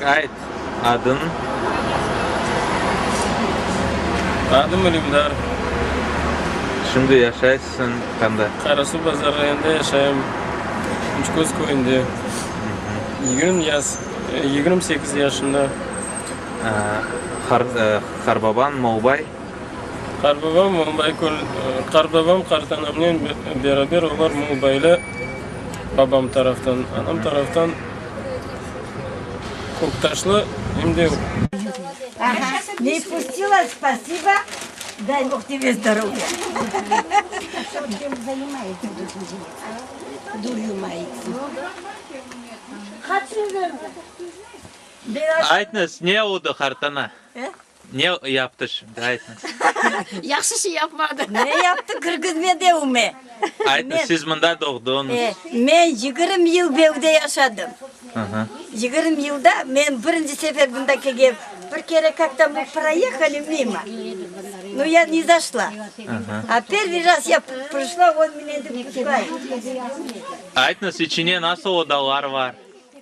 Ayt, adıñ? Adım Alimdar. Şimdi yaşaysıñ qanda? Qarasuvbazar rayonında yaşayım, Üçköz köyünde. 20 yas, 28 yaşında. Qarbabañ Molbay? Qarbabam Molbay köl, qarbabam qartanamnen beraber olar Molbaylı, babam taraftan, anam taraftan Köktaşlı, em de. Ne pustila, spasibo, day Bog tebe zdorovya. Aytnız, ne oldı, qartana? Ne yaptı şimdi, aytnız? Yahşı şey yapmadı. Ne yaptı, kirgizmedi evime. Aytnız, siz mında doğdunız. Men 20 yıl bu evde yaşadım. 20 yılda men birinci sefer bunda kelgem. Bir kere как-то мы проехали мимо, но я не зашла. А первый раз я пришла, он меня не пускает. Aytnız, içine nasıl odalar var?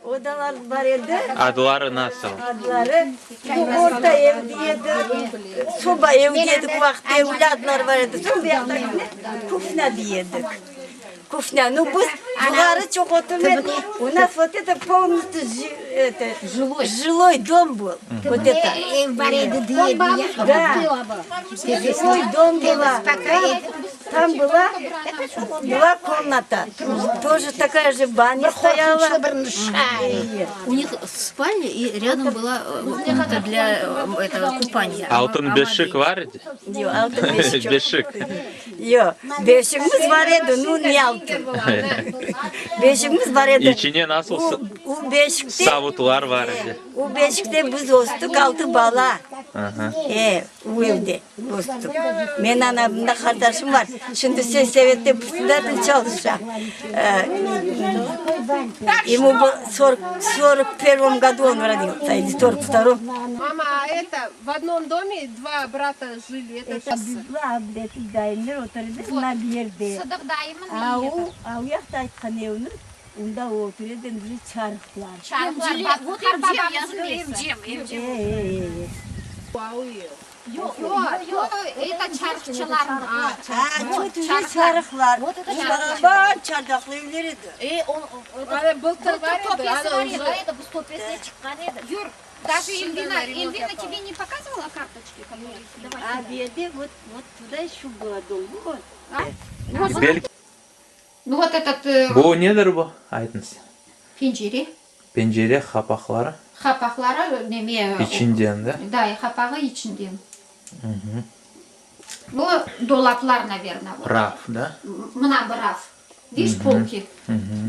Odalar bar edi. Adları nasıl? Adları, bu orta ev dey edi, soba ev dey edik o vaqıtta, öyle adlar bar edi. Soñ bu yaqta kuhna dey edik. Kuhna, nu biz buları çoq oturmay, u nas vot eto polностью eto жилой dom bıl, vot eto. Ev bar edi dey edi ya. Da, жилой dom была. Tam была, была komnata, тоже такая же баня стояла. У них спальня и рядом была комната для этого купания. Altın beşik var edi? Yoq, altın beşik yoq. Beşik. Yoq, beşigimiz bar edi, nu ne altın. Beşigimiz bar edi. İçine nasıl O, o beşikte, savutlar var edi? o beşikte biz östük altı bala. E, o evde. Östük. Men anamda qardaşım bar, şimdi selsovette predsedatel çalışa. Ему sorok, sorok pervom godu on rodilsâ, ili sorok vtorom. Mama, a eto, v odnom dome dva brata žili, eto Sıdıq dayımın A u yaqta aytqan evni, onda otur edi endi çarıqlar. Çarıqlar, bu qartbabamıznıñ nesi. E, e, e, e. Yoq, yoq, eto çarıqçılar. A, tut çarıqlar. Balaban çardaqlı evler edi. E, o, Bıltır bar edi, bu töpesine çıqqan edi. Yur, даже Эльвина, Эльвина тебе не показывала карточки, которые? A, bu yerde vot, vot tuda еще было dom, vot. Belki Nu vot etot Bu nedir bu? Aytıñız. Pencere. Pencere qapaqları? Qapaqları neme? İçinden, da? Da, qapağı içinden. Bu dolaplar, naverno. Raf, da? Mına bir raf. Vidiş, polki.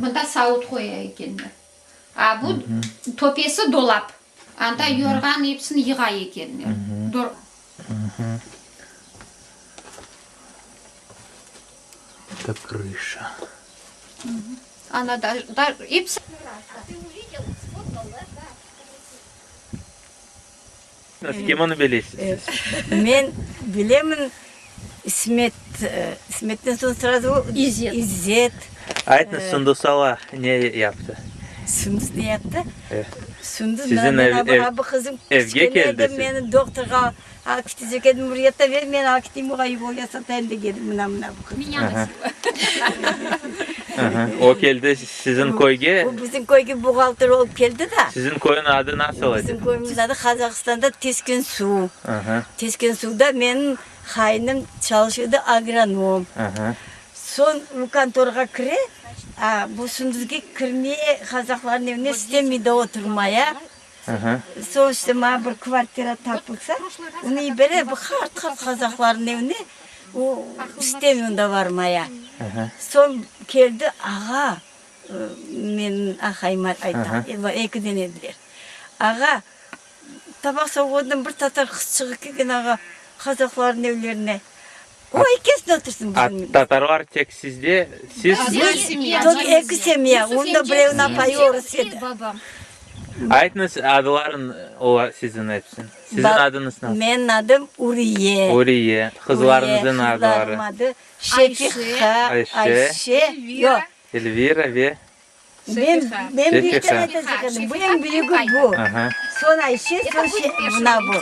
Mında savut qoya ekenler. A bu töpesi dolap. Anda yorğan episini yığa ekenler. Eto krışa. Ana da, da, episi. Kimni bilesiz siz? Men bilemin İsmet, İsmetten soñ srazu İzzet. İzzet. Aytıñız, Sundus ala ne yaptı? Sundus ne yaptı? Sundus Siziñ mına ev, men ev, bu qızım evge kiçkene keldi edi, meni doktorğa alıp ketecek edi, Müriyet ver, men alıp keteyim, oğa yol yasatayım degen edi, mına, mına bu qız. O keldi siziñ köyge? O bizim köyge buhgalter olıp keldi da. Siziñ köyniñ adı nasıl edi? Bizim köyümizniñ adı Qazahistanda Teskensuv. Teskensuvda menim qayınım çalışır edi agronom. Soñ o kontorğa kire, a bu Sunduzge kirmey, qazahlarnıñ evine istemey de oturmaya. Soñ işte maña bir kvartira tapılsa, onı yibere bu qart-qart qazahlarnıñ evine, o istemey onda barmaya. Soñ keldi, ağa, menim aqayım ayta, ekiden ediler, ağa, tabaq soğuğandan bir tatar qızçığı kelgen ağa, qazahlarnıñ evlerine. Oy, kesin otursın bizim. A tatarlar tek sizde, siz? Tek eki semya, onda birevniñ apayı orus edi. Aytıñız adlarıñ olar siziñ episin. Siziñ adıñız nasıl? Menim adım Uriye. Uriye. Qızlarıñızıñ adları? Qızlarım adı Şefiqa, Ayşe, Ayşe, yoq. Elvira ve? Men, men büyükten aytacaq edim. Bu eñ büyügi bu. Soñ Ayşe, soñ mına bu.